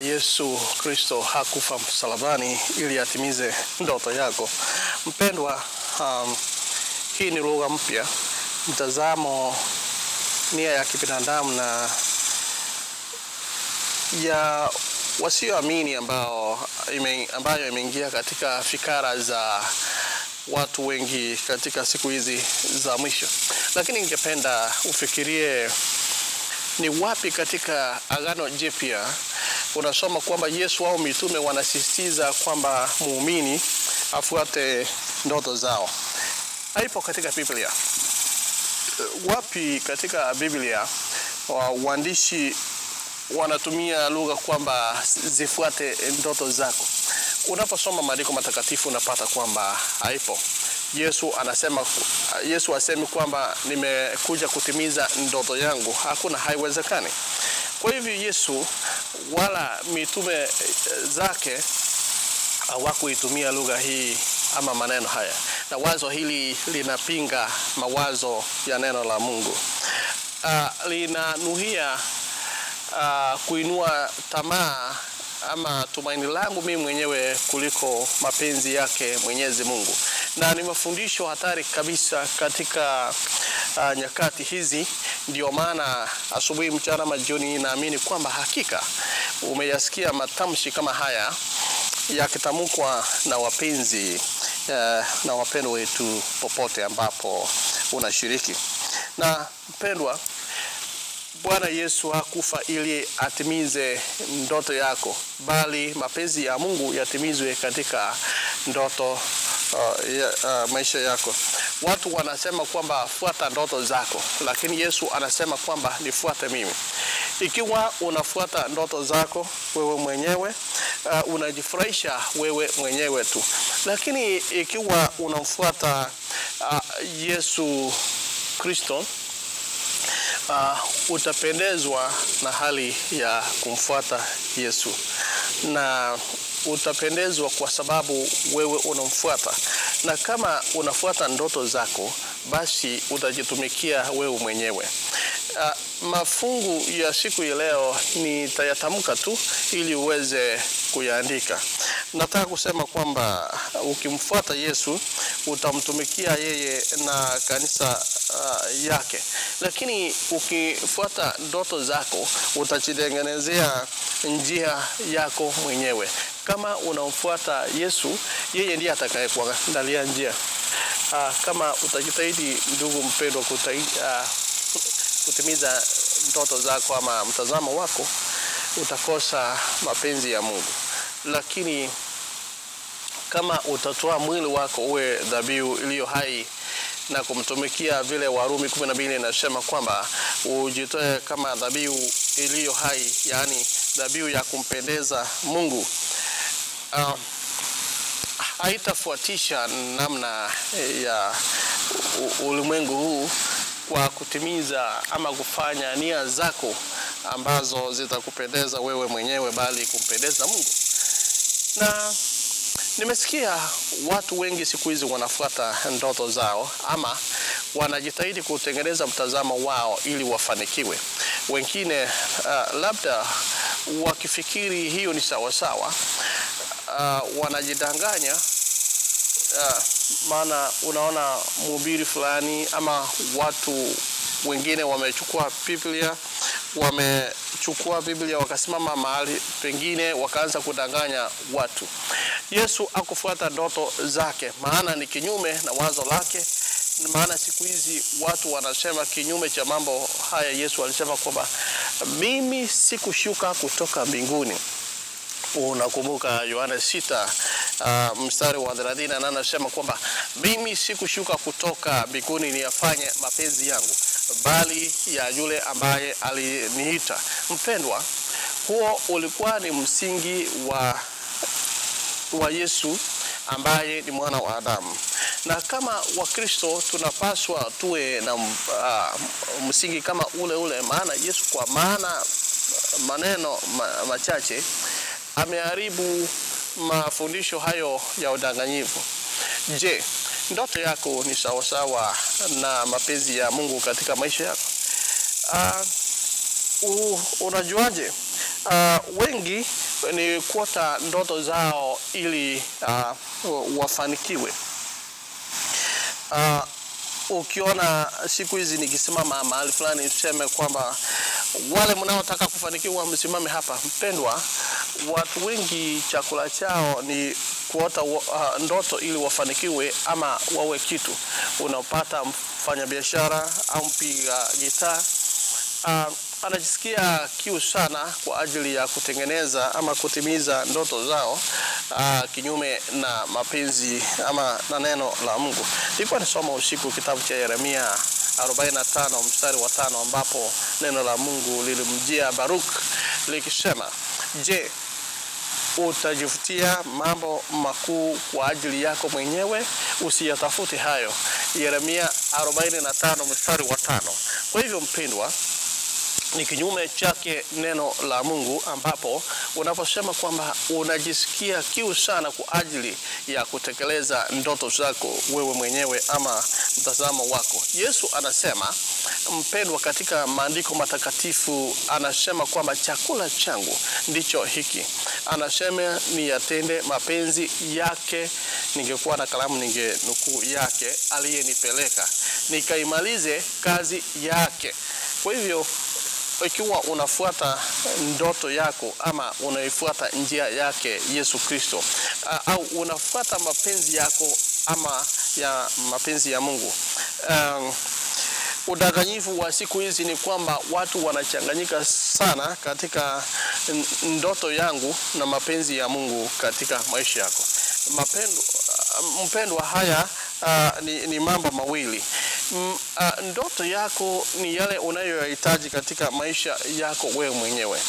Yesu Kristo hakufa msalabani ili atimize ndoto yako. Mpendwa, hii ni lugha mpya, mtazamo, nia ya kibinadamu na ya wasioamini ambayo imeingia katika fikara za watu wengi katika siku hizi za mwisho. Lakini ningependa ufikirie ni wapi katika Agano Jipya unasoma kwamba Yesu au mitume wanasisitiza kwamba muumini afuate ndoto zao. Haipo katika Biblia. Wapi katika Biblia waandishi wanatumia lugha kwamba zifuate ndoto zako? Unaposoma maandiko matakatifu unapata kwamba haipo. Yesu asemi kwamba nimekuja kutimiza ndoto yangu. Hakuna, haiwezekani. Kwa hivyo Yesu wala mitume zake hawakuitumia lugha hii ama maneno haya. Na wazo hili linapinga mawazo ya neno la Mungu. Linanuhia kuinua tamaa ama tumaini langu mimi mwenyewe kuliko mapenzi yake Mwenyezi Mungu. Na ni mafundisho hatari kabisa katika nyakati hizi. Ndio maana asubuhi, mchana, majioni naamini kwamba hakika umeyasikia matamshi kama haya yakitamkwa na wapenzi na wapendwa wetu popote ambapo unashiriki. Na mpendwa, Bwana Yesu hakufa ili atimize ndoto yako, bali mapenzi ya Mungu yatimizwe katika ndoto maisha yako. Watu wanasema kwamba fuata ndoto zako, lakini Yesu anasema kwamba nifuate mimi. Ikiwa unafuata ndoto zako wewe mwenyewe, unajifurahisha wewe mwenyewe tu. Lakini ikiwa unamfuata Yesu Kristo, utapendezwa na hali ya kumfuata Yesu, na utapendezwa kwa sababu wewe unamfuata. Na kama unafuata ndoto zako, basi utajitumikia wewe mwenyewe. Mafungu ya siku ya leo nitayatamka tu ili uweze kuyaandika. Nataka kusema kwamba ukimfuata Yesu utamtumikia yeye na kanisa yake. Lakini ukifuata ndoto zako utajitengenezea njia yako mwenyewe. Kama unamfuata Yesu, yeye ndiye atakayekuandalia njia. Kama utajitahidi, ndugu mpendwa, kutimiza ndoto zako ama mtazamo wako, utakosa mapenzi ya Mungu. Lakini kama utatoa mwili wako uwe dhabihu iliyo hai na kumtumikia, vile Warumi 12 inasema kwamba ujitoe kama dhabihu iliyo hai, yani dhabihu ya kumpendeza Mungu, haitafuatisha namna ya ulimwengu huu kwa kutimiza ama kufanya nia zako ambazo zitakupendeza wewe mwenyewe, bali kumpendeza Mungu. Na nimesikia watu wengi siku hizi wanafuata ndoto zao ama wanajitahidi kutengeneza mtazamo wao ili wafanikiwe. Wengine labda wakifikiri hiyo ni sawasawa, wanajidanganya. Maana unaona mhubiri fulani ama watu wengine wamechukua Biblia wakasimama mahali pengine wakaanza kudanganya watu. Yesu hakufuata ndoto zake, maana ni kinyume na wazo lake. Maana siku hizi watu wanasema kinyume cha mambo haya. Yesu alisema kwamba mimi sikushuka kutoka mbinguni. Unakumbuka Yohana 6 mstari wa 38 anasema kwamba mimi sikushuka kutoka mbinguni niyafanye mapenzi yangu, bali ya yule ambaye aliniita. Mpendwa, huo ulikuwa ni msingi wa Yesu ambaye ni mwana wa Adamu. Na kama Wakristo tunapaswa tuwe na msingi kama ule ule, maana Yesu kwa maana maneno machache ameharibu mafundisho hayo ya udanganyifu. Je, ndoto yako ni sawasawa na mapenzi ya Mungu katika maisha yako? Unajuaje? Wengi ni kuota ndoto zao ili wafanikiwe. Ukiona siku hizi nikisimama mahali fulani niseme kwamba wale mnaotaka kufanikiwa msimame hapa, mpendwa, watu wengi chakula chao ni kuota ndoto ili wafanikiwe ama wawe kitu. Unapata mfanyabiashara au mpiga gitaa anajisikia kiu sana kwa ajili ya kutengeneza ama kutimiza ndoto zao kinyume na mapenzi ama na neno la Mungu. Nilikuwa nisoma usiku kitabu cha Yeremia 45 mstari wa 5, ambapo neno la Mungu lilimjia Baruk likisema, je, utajifutia mambo makuu kwa ajili yako mwenyewe? Usiyatafute hayo. Yeremia 45 mstari wa 5. Kwa hivyo mpendwa, ni kinyume chake neno la Mungu, ambapo unaposema kwamba unajisikia kiu sana kwa ajili ya kutekeleza ndoto zako wewe mwenyewe ama mtazamo wako. Yesu anasema, mpendwa, katika maandiko matakatifu anasema kwamba chakula changu ndicho hiki. Anasema niyatende mapenzi yake, ningekuwa na kalamu ningenukuu yake aliyenipeleka, nikaimalize kazi yake. Kwa hivyo ikiwa unafuata ndoto yako ama unaifuata njia yake Yesu Kristo, au unafuata mapenzi yako ama ya mapenzi ya Mungu. Udanganyifu wa siku hizi ni kwamba watu wanachanganyika sana katika ndoto yangu na mapenzi ya Mungu katika maisha yako. Mpendwa, haya ni mambo mawili. Ndoto yako ni yale unayoyahitaji katika maisha yako wewe mwenyewe.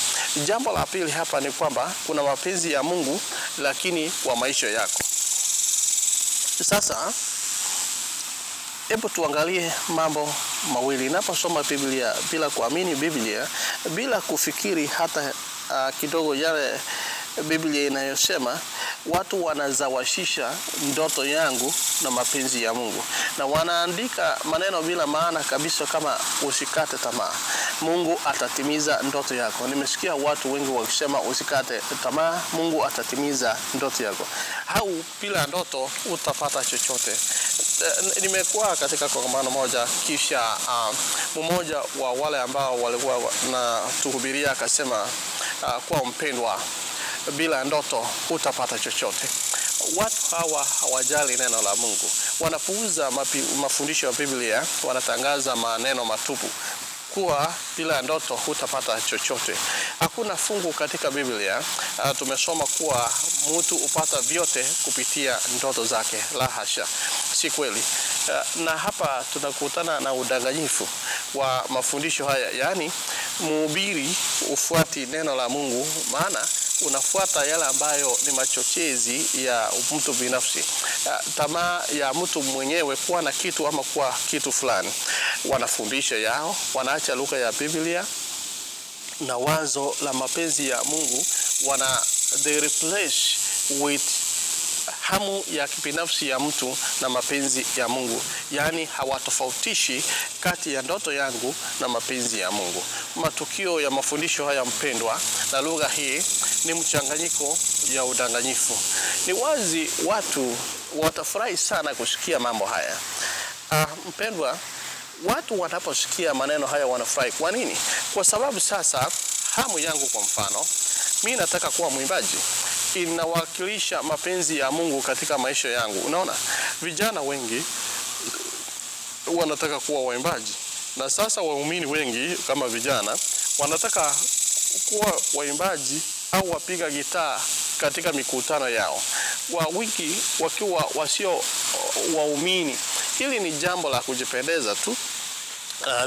Jambo la pili hapa ni kwamba kuna mapenzi ya Mungu lakini kwa maisha yako. Sasa hebu tuangalie mambo mawili. Ninaposoma Biblia bila kuamini Biblia, bila kufikiri hata kidogo yale Biblia inayosema, watu wanazawashisha ndoto yangu na mapenzi ya Mungu, na wanaandika maneno bila maana kabisa kama usikate tamaa, Mungu atatimiza ndoto yako. Nimesikia watu wengi wakisema usikate tamaa, Mungu atatimiza ndoto yako. Au bila ndoto utapata chochote. Nimekuwa katika kongamano moja, kisha mmoja wa wale ambao walikuwa na tuhubiria akasema kwa mpendwa, bila ndoto hutapata chochote. Watu hawa hawajali neno la Mungu, wanapuuza mafundisho ya Biblia, wanatangaza maneno matupu kuwa bila ndoto hutapata chochote. Hakuna fungu katika Biblia tumesoma kuwa mtu upata vyote kupitia ndoto zake. La hasha, si kweli. Na hapa tunakutana na udanganyifu wa mafundisho haya, yaani mhubiri ufuati neno la Mungu, maana unafuata yale ambayo ni machochezi ya mtu binafsi, tamaa ya mtu mwenyewe kuwa na kitu ama kuwa kitu fulani. Wanafundisha yao, wanaacha lugha ya Biblia na wazo la mapenzi ya Mungu, they replace with hamu ya kibinafsi ya mtu na mapenzi ya Mungu. Yaani hawatofautishi kati ya ndoto yangu na mapenzi ya Mungu. Matukio ya mafundisho haya mpendwa, na lugha hii ni mchanganyiko ya udanganyifu. Ni wazi watu watafurahi sana kusikia mambo haya. Mpendwa, watu wanaposikia maneno haya wanafurahi. Kwa nini? Kwa sababu sasa hamu yangu, kwa mfano, mimi nataka kuwa mwimbaji, inawakilisha mapenzi ya Mungu katika maisha yangu. Unaona, vijana wengi wanataka kuwa waimbaji, na sasa waumini wengi kama vijana wanataka kuwa waimbaji au wapiga gitaa katika mikutano yao, wa wiki wakiwa wasio waumini. Hili ni jambo la kujipendeza tu,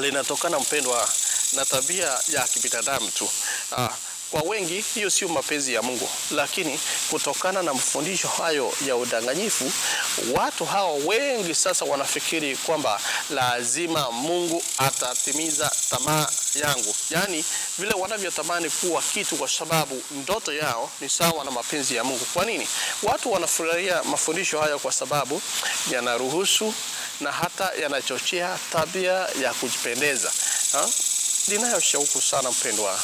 linatokana mpendwa na tabia ya kibinadamu tu. Kwa wengi hiyo sio mapenzi ya Mungu, lakini kutokana na mafundisho hayo ya udanganyifu, watu hao wengi sasa wanafikiri kwamba lazima Mungu atatimiza tamaa yangu. Yaani vile wanavyotamani kuwa kitu, kwa sababu ndoto yao ni sawa na mapenzi ya Mungu. Kwa nini? Watu wanafurahia mafundisho hayo kwa sababu yanaruhusu na hata yanachochea tabia ya kujipendeza. Ninayo shauku sana mpendwa.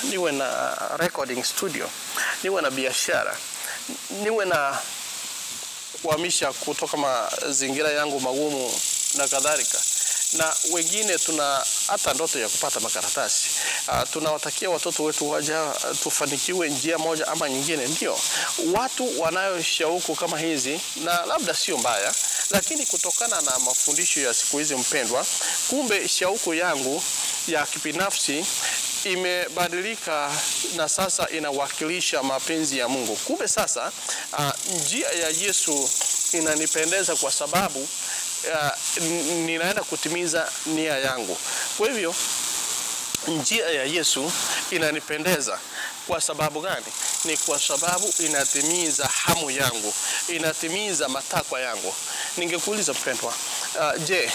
niwe na recording studio, niwe na biashara, niwe na kuhamisha kutoka mazingira yangu magumu na kadhalika. Na wengine tuna hata ndoto ya kupata makaratasi. Tunawatakia watoto wetu waja tufanikiwe njia moja ama nyingine. Ndio watu wanayo shauku kama hizi, na labda sio mbaya, lakini kutokana na mafundisho ya siku hizi mpendwa, kumbe shauku yangu ya kibinafsi imebadilika na sasa inawakilisha mapenzi ya Mungu. Kumbe sasa njia ya Yesu inanipendeza kwa sababu ninaenda kutimiza nia yangu. Kwa hivyo njia ya Yesu inanipendeza. Kwa sababu gani? Ni kwa sababu inatimiza hamu yangu, inatimiza matakwa yangu. Ningekuuliza mpendwa, je,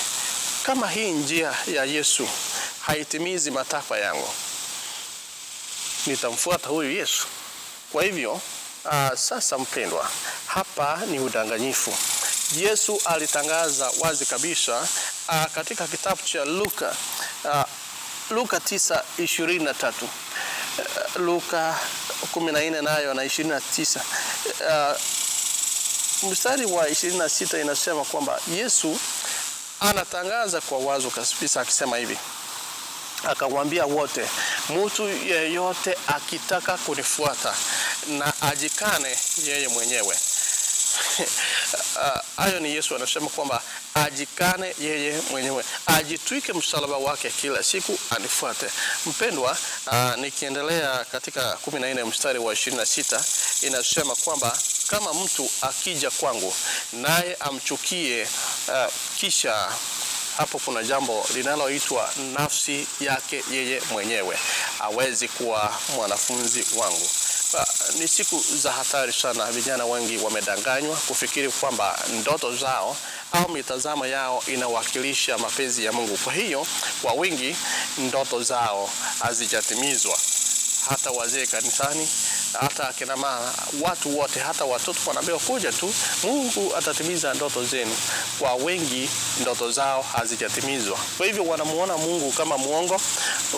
kama hii njia ya Yesu haitimizi matakwa yangu, nitamfuata huyu Yesu? Kwa hivyo sasa mpendwa, hapa ni udanganyifu. Yesu alitangaza wazi kabisa katika kitabu cha Luka, Luka 9:23, Luka 14 nayo na 29, mstari wa 26 inasema kwamba Yesu anatangaza kwa wazo kabisa akisema hivi, akawaambia wote, mtu yeyote akitaka kunifuata na ajikane yeye mwenyewe. Hayo ni Yesu anasema kwamba ajikane yeye mwenyewe, ajitwike msalaba wake kila siku anifuate. Mpendwa, nikiendelea katika 14 mstari wa 26 inasema kwamba kama mtu akija kwangu naye amchukie, kisha hapo kuna jambo linaloitwa nafsi yake yeye mwenyewe, hawezi kuwa mwanafunzi wangu. Ni siku za hatari sana. Vijana wengi wamedanganywa kufikiri kwamba ndoto zao au mitazamo yao inawakilisha mapenzi ya Mungu. Kwa hiyo kwa wingi ndoto zao hazijatimizwa. Hata wazee kanisani, hata akina mama, watu wote, hata watoto wanaambiwa kuja tu, Mungu atatimiza ndoto zenu. Kwa wengi ndoto zao hazijatimizwa. Kwa hivyo wanamuona Mungu kama muongo,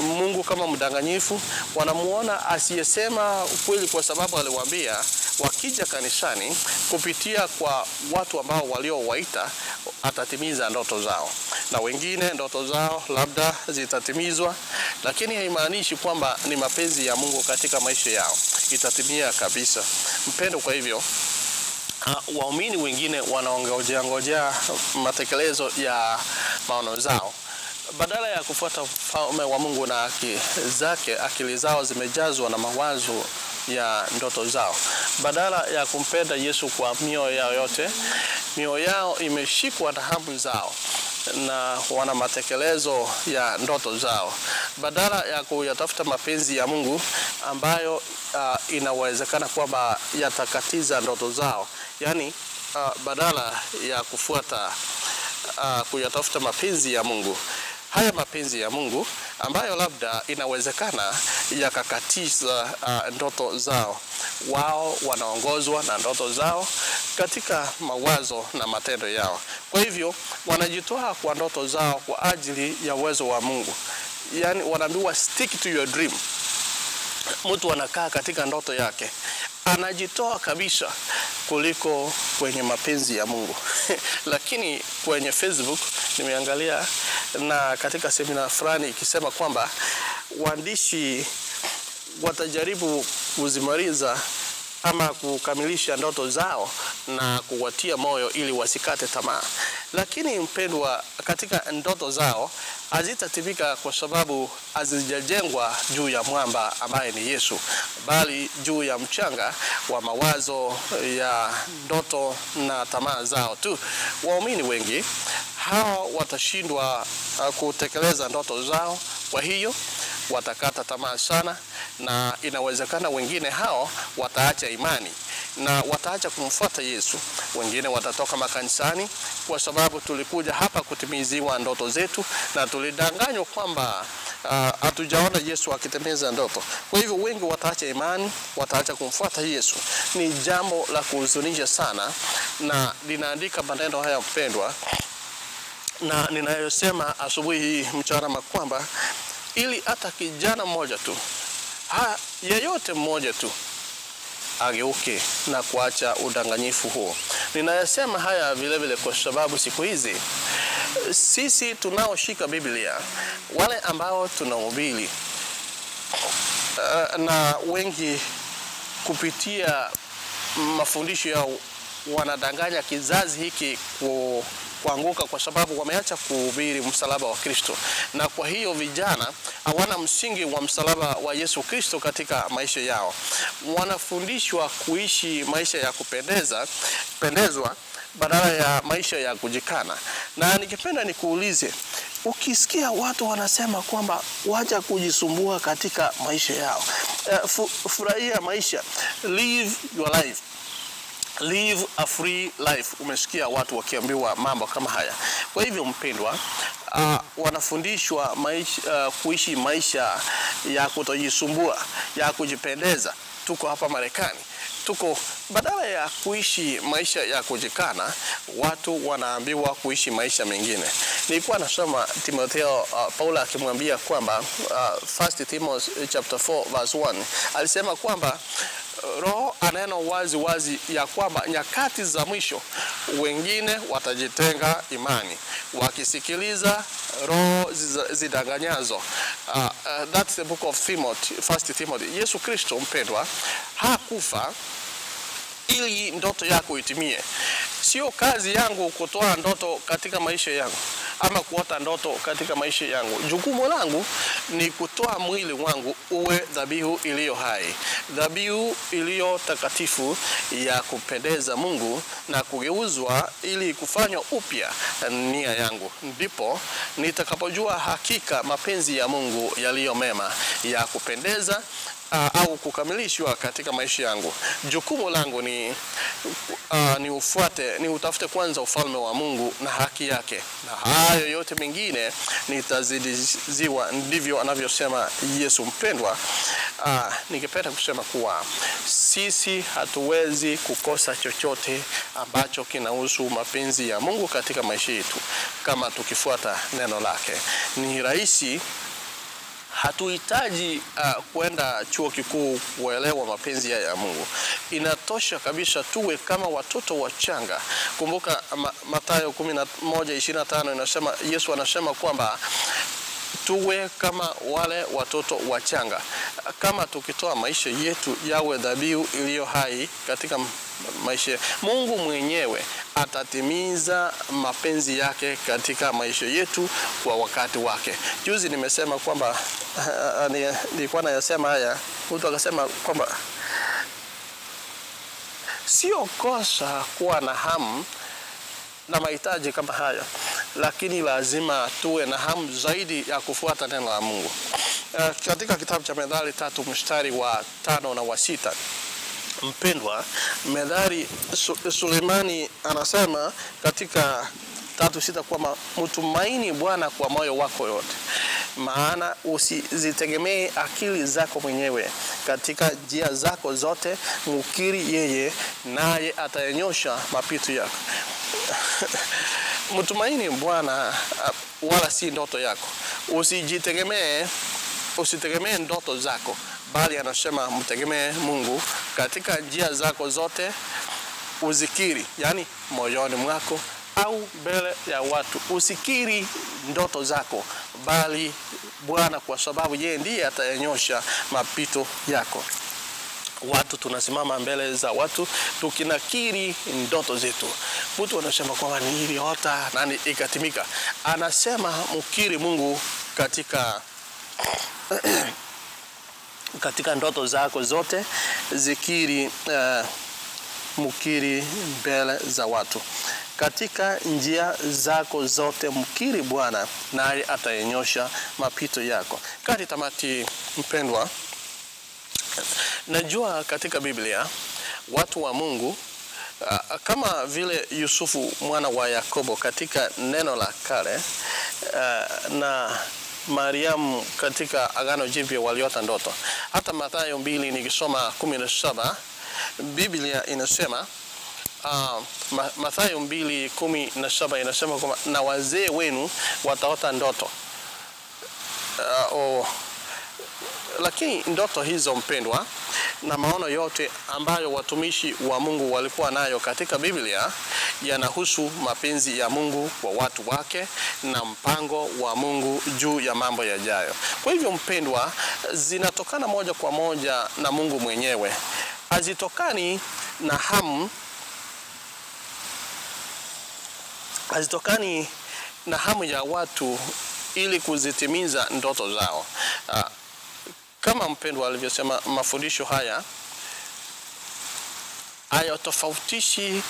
Mungu kama mdanganyifu, wanamuona asiyesema ukweli, kwa sababu aliwaambia wakija kanisani kupitia kwa watu ambao waliowaita atatimiza ndoto zao. Na wengine ndoto zao labda zitatimizwa, lakini haimaanishi kwamba ni mapenzi ya Mungu katika maisha yao itatimia kabisa. Mpendo, kwa hivyo waumini wengine wanaongojea ngojea matekelezo ya maono zao badala ya kufuata ufalme wa Mungu na haki zake. Akili zao zimejazwa na mawazo ya ndoto zao. Badala ya kumpenda Yesu kwa mioyo yao yote, mioyo yao imeshikwa na hamu zao na wana matekelezo ya ndoto zao. Badala ya kuyatafuta mapenzi ya Mungu ambayo inawezekana kwamba yatakatiza ndoto zao, yani badala ya kufuata kuyatafuta mapenzi ya Mungu, haya mapenzi ya Mungu ambayo labda inawezekana yakakatiza ndoto zao, wao wanaongozwa na ndoto zao katika mawazo na matendo yao. Kwa hivyo wanajitoa kwa ndoto zao kwa ajili ya uwezo wa Mungu. Yani wanaambiwa stick to your dream. Mtu anakaa katika ndoto yake, anajitoa kabisa kuliko kwenye mapenzi ya Mungu. Lakini kwenye Facebook nimeangalia na katika semina fulani ikisema kwamba waandishi watajaribu kuzimaliza ama kukamilisha ndoto zao na kuwatia moyo ili wasikate tamaa. Lakini mpendwa, katika ndoto zao hazitatimika kwa sababu hazijajengwa juu ya mwamba ambaye ni Yesu, bali juu ya mchanga wa mawazo ya ndoto na tamaa zao tu. Waumini wengi hao watashindwa kutekeleza ndoto zao, kwa hiyo watakata tamaa sana, na inawezekana wengine hao wataacha imani na wataacha kumfuata Yesu. Wengine watatoka makanisani kwa sababu tulikuja hapa kutimiziwa ndoto zetu na tulidanganywa kwamba hatujaona Yesu akitimiza ndoto. Kwa hivyo wengi wataacha imani, wataacha kumfuata Yesu. Ni jambo la kuhuzunisha sana, na linaandika maneno haya mpendwa, na ninayosema asubuhi hii mchana, kwamba ili hata kijana mmoja tu Yeyote mmoja tu ageuke na kuacha udanganyifu huo. Ninayasema haya vile vile kwa sababu siku hizi sisi tunaoshika Biblia, wale ambao tunahubiri, na wengi kupitia mafundisho yao wanadanganya kizazi hiki kuanguka, kwa sababu wameacha kuhubiri msalaba wa Kristo, na kwa hiyo vijana hawana msingi wa msalaba wa Yesu Kristo katika maisha yao. Wanafundishwa kuishi maisha ya kupendezwa badala ya maisha ya kujikana. Na ningependa nikuulize, ukisikia watu wanasema kwamba wacha kujisumbua katika maisha yao, furahia maisha, live your life, live a free life. Umesikia watu wakiambiwa mambo kama haya. Kwa hivyo mpendwa, wanafundishwa kuishi maisha ya kutojisumbua, ya kujipendeza. Tuko hapa Marekani, tuko badala ya kuishi maisha ya kujikana, watu wanaambiwa kuishi maisha mengine. Nilikuwa nasoma Timotheo, Paulo akimwambia kwamba 1 Timothy chapter 4 verse 1, alisema kwamba Roho anena wazi wazi ya kwamba nyakati za mwisho wengine watajitenga imani, wakisikiliza roho zidanganyazo. That's the book of Timothy, 1 Timothy. Yesu Kristo mpendwa hakufa ili ndoto yako itimie. Sio kazi yangu kutoa ndoto katika maisha yangu ama kuota ndoto katika maisha yangu. Jukumu langu ni kutoa mwili wangu uwe dhabihu iliyo hai, dhabihu iliyo takatifu ya kupendeza Mungu, na kugeuzwa ili kufanywa upya nia yangu. Ndipo nitakapojua hakika mapenzi ya Mungu yaliyo mema, ya kupendeza au kukamilishwa katika maisha yangu. Jukumu langu ni ni utafute kwanza ufalme wa Mungu na haki yake, na hayo yote mengine nitazidiziwa. Ndivyo anavyosema Yesu mpendwa. Ningependa kusema kuwa sisi hatuwezi kukosa chochote ambacho kinahusu mapenzi ya Mungu katika maisha yetu kama tukifuata neno lake. Ni rahisi. Hatuhitaji kwenda chuo kikuu kuelewa mapenzi ya Mungu. Inatosha kabisa tuwe kama watoto wachanga. Kumbuka Mathayo 11:25 inasema, Yesu anasema kwamba tuwe kama wale watoto wachanga. Kama tukitoa maisha yetu yawe dhabihu iliyo hai katika maisha, Mungu mwenyewe atatimiza mapenzi yake katika maisha yetu kwa wakati wake. Juzi nimesema kwamba nilikuwa nayasema haya, mtu akasema kwamba sio kosa kuwa na hamu na mahitaji kama haya, lakini lazima tuwe na hamu zaidi ya kufuata neno la Mungu. Katika kitabu cha Methali 3 mstari wa 5 na wa 6, mpendwa, Methali Sulemani anasema katika 3:6 kwamba mtumaini Bwana kwa moyo wako yote, maana usizitegemee akili zako mwenyewe. Katika njia zako zote mukiri yeye, naye atayanyosha mapito yako. Mtumaini Bwana wala si ndoto yako. Usitegemee ndoto zako, bali anasema mtegemee Mungu katika njia zako zote, uzikiri, yani moyoni mwako au mbele ya watu. Usikiri ndoto zako, bali Bwana, kwa sababu yeye ndiye atayanyosha mapito yako. Watu tunasimama mbele za watu tukinakiri ndoto zetu. Mtu anasema kwamba niliota na ikatimika. Anasema mkiri Mungu katika katika ndoto zako zote, zikiri, mkiri mbele za watu. Katika njia zako zote mkiri Bwana, naye atayanyosha mapito yako. Kati tamati mpendwa, najua katika Biblia watu wa Mungu kama vile Yusufu mwana wa Yakobo katika neno la kale, na Mariamu katika Agano Jipya waliota ndoto. Hata Mathayo 2 nikisoma 17, Biblia inasema Mathayo 2:17 inasema kwamba na wazee wenu wataota ndoto. Lakini ndoto hizo mpendwa, na maono yote ambayo watumishi wa Mungu walikuwa nayo katika Biblia yanahusu mapenzi ya Mungu kwa watu wake na mpango wa Mungu juu ya mambo yajayo. Kwa hivyo mpendwa, zinatokana moja kwa moja na Mungu mwenyewe. Hazitokani na hamu, hazitokani na hamu ya watu ili kuzitimiza ndoto zao. Kama mpendwa alivyosema, mafundisho haya hayatofautishi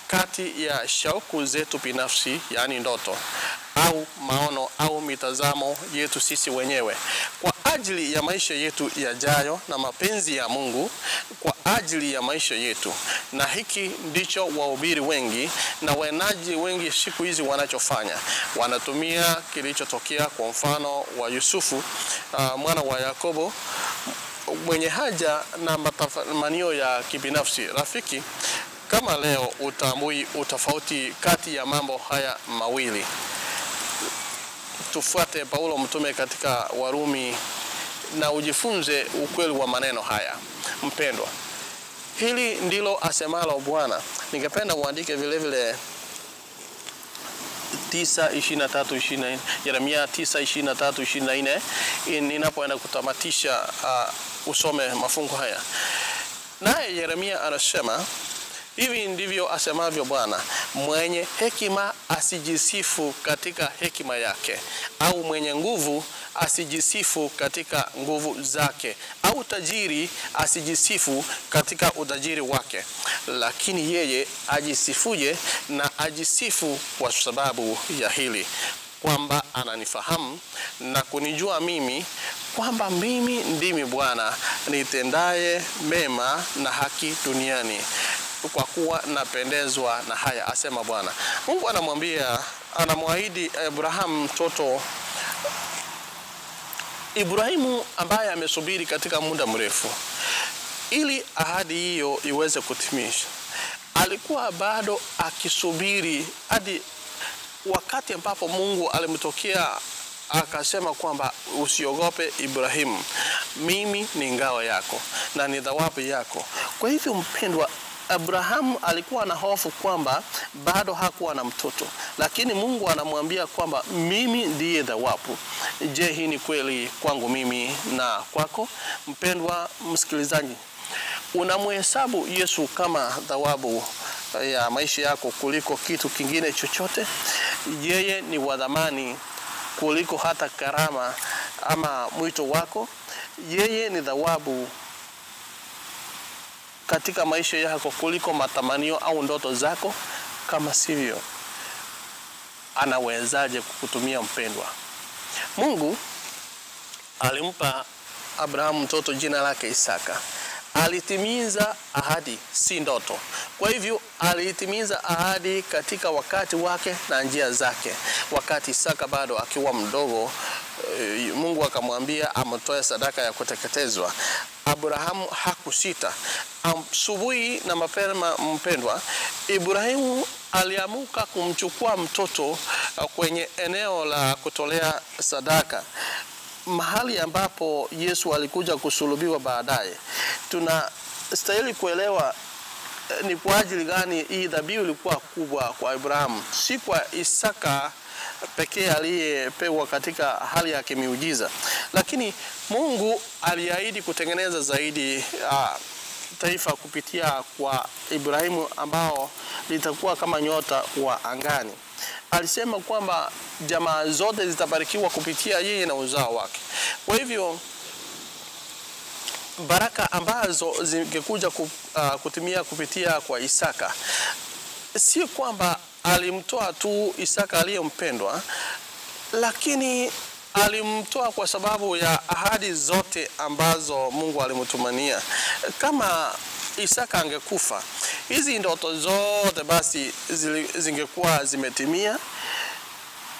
kati ya shauku zetu binafsi, yani ndoto, au maono au mitazamo yetu sisi wenyewe kwa ajili ya maisha yetu yajayo na mapenzi ya Mungu kwa ajili ya maisha yetu. Na hiki ndicho wahubiri wengi na wenaji wengi siku hizi wanachofanya. Wanatumia kilichotokea kwa mfano wa Yusufu, mwana wa Yakobo, mwenye haja na matamanio ya kibinafsi. Rafiki, kama leo utambui utofauti kati ya mambo haya mawili, tufuate Paulo mtume katika Warumi na ujifunze ukweli wa maneno haya. Mpendwa, hili ndilo asemalo Bwana. Ningependa uandike vile vile 9:23-24, Yeremia 9:23-24, ninapoenda kutamatisha usome mafungu haya. Naye Yeremia anasema, hivi ndivyo asemavyo Bwana, mwenye hekima asijisifu katika hekima yake, au mwenye nguvu asijisifu katika nguvu zake, au tajiri asijisifu katika utajiri wake, lakini yeye ajisifuje na ajisifu kwa sababu ya hili, kwamba ananifahamu na kunijua mimi, kwamba mimi ndimi Bwana nitendaye mema na haki duniani, kwa kuwa napendezwa na haya, asema Bwana. Mungu anamwambia, anamwahidi Abraham mtoto Ibrahimu ambaye amesubiri katika muda mrefu ili ahadi hiyo iweze kutimishwa. Alikuwa bado akisubiri hadi wakati ambapo Mungu alimtokea akasema kwamba usiogope Ibrahimu, mimi ni ngao yako na ni thawabu yako. Kwa hivyo mpendwa, Abrahamu alikuwa na hofu kwamba bado hakuwa na mtoto, lakini Mungu anamwambia kwamba mimi ndiye thawabu. Je, hii ni kweli kwangu mimi na kwako? Mpendwa msikilizaji, unamhesabu Yesu kama thawabu ya maisha yako kuliko kitu kingine chochote? Yeye ni wa thamani kuliko hata karama ama mwito wako. Yeye ni thawabu katika maisha yako kuliko matamanio au ndoto zako. Kama sivyo, anawezaje kukutumia mpendwa? Mungu alimpa Abrahamu mtoto jina lake Isaka. Alitimiza ahadi, si ndoto. Kwa hivyo alitimiza ahadi katika wakati wake na njia zake. Wakati Isaka bado akiwa mdogo, Mungu akamwambia amtoe sadaka ya kuteketezwa. Abrahamu hakusita. Asubuhi na mapema mpendwa, Ibrahimu aliamuka kumchukua mtoto kwenye eneo la kutolea sadaka, mahali ambapo Yesu alikuja kusulubiwa baadaye. Tunastahili kuelewa ni kwa ajili gani hii dhabihu ilikuwa kubwa kwa Abrahamu, si kwa Isaka pekee aliyepewa katika hali ya kimiujiza, lakini Mungu aliahidi kutengeneza zaidi taifa kupitia kwa Ibrahimu ambao litakuwa kama nyota wa angani. Alisema kwamba jamaa zote zitabarikiwa kupitia yeye na uzao wake. Kwa hivyo baraka ambazo zingekuja kutimia kupitia kwa Isaka, si kwamba alimtoa tu Isaka aliyempendwa, lakini alimtoa kwa sababu ya ahadi zote ambazo Mungu alimtumania. Kama Isaka angekufa, hizi ndoto zote basi zingekuwa zimetimia.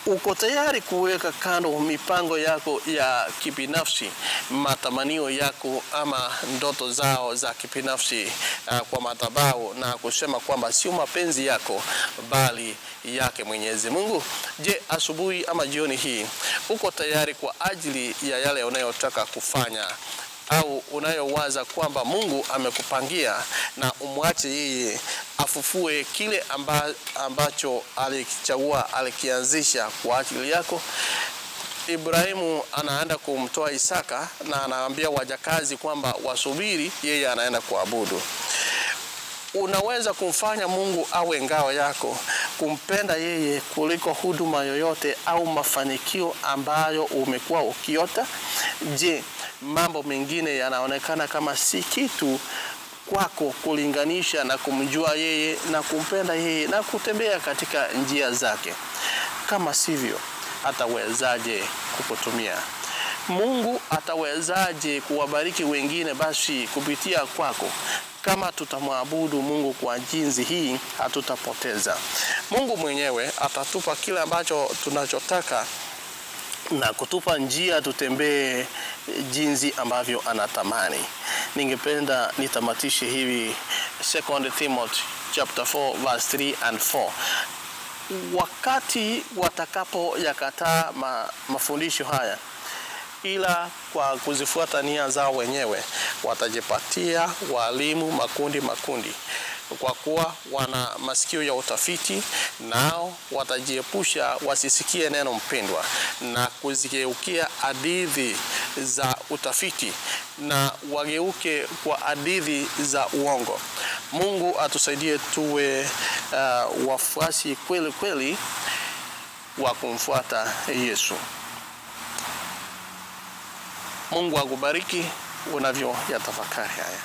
Uko tayari kuweka kando mipango yako ya kibinafsi, matamanio yako ama ndoto zao za kibinafsi kwa madhabahu na kusema kwamba sio mapenzi yako bali yake Mwenyezi Mungu? Je, asubuhi ama jioni hii uko tayari kwa ajili ya yale unayotaka kufanya au unayowaza kwamba Mungu amekupangia, na umwache yeye afufue kile ambacho alikichagua, alikianzisha kwa ajili yako? Ibrahimu anaenda kumtoa Isaka na anaambia wajakazi kwamba wasubiri, yeye anaenda kuabudu. Unaweza kumfanya Mungu awe ngao yako, kumpenda yeye kuliko huduma yoyote au mafanikio ambayo umekuwa ukiota? Je, mambo mengine yanaonekana kama si kitu kwako kulinganisha na kumjua yeye na kumpenda yeye na kutembea katika njia zake? Kama sivyo, atawezaje kukutumia? Mungu atawezaje kuwabariki wengine basi kupitia kwako? Kama tutamwabudu Mungu kwa jinsi hii, hatutapoteza. Mungu mwenyewe atatupa kile ambacho tunachotaka na kutupa njia tutembee jinsi ambavyo anatamani. Ningependa nitamatishe hivi 2 Timothy chapter 4 verse 3 and 4. Wakati watakapo yakataa mafundisho haya, ila kwa kuzifuata nia zao wenyewe, watajipatia walimu makundi makundi, kwa kuwa wana masikio ya utafiti, nao watajiepusha wasisikie neno mpendwa na kuzigeukia hadithi za utafiti na wageuke kwa hadithi za uongo. Mungu atusaidie tuwe wafuasi kweli kweli wa kumfuata Yesu. Mungu akubariki unavyo yatafakari haya.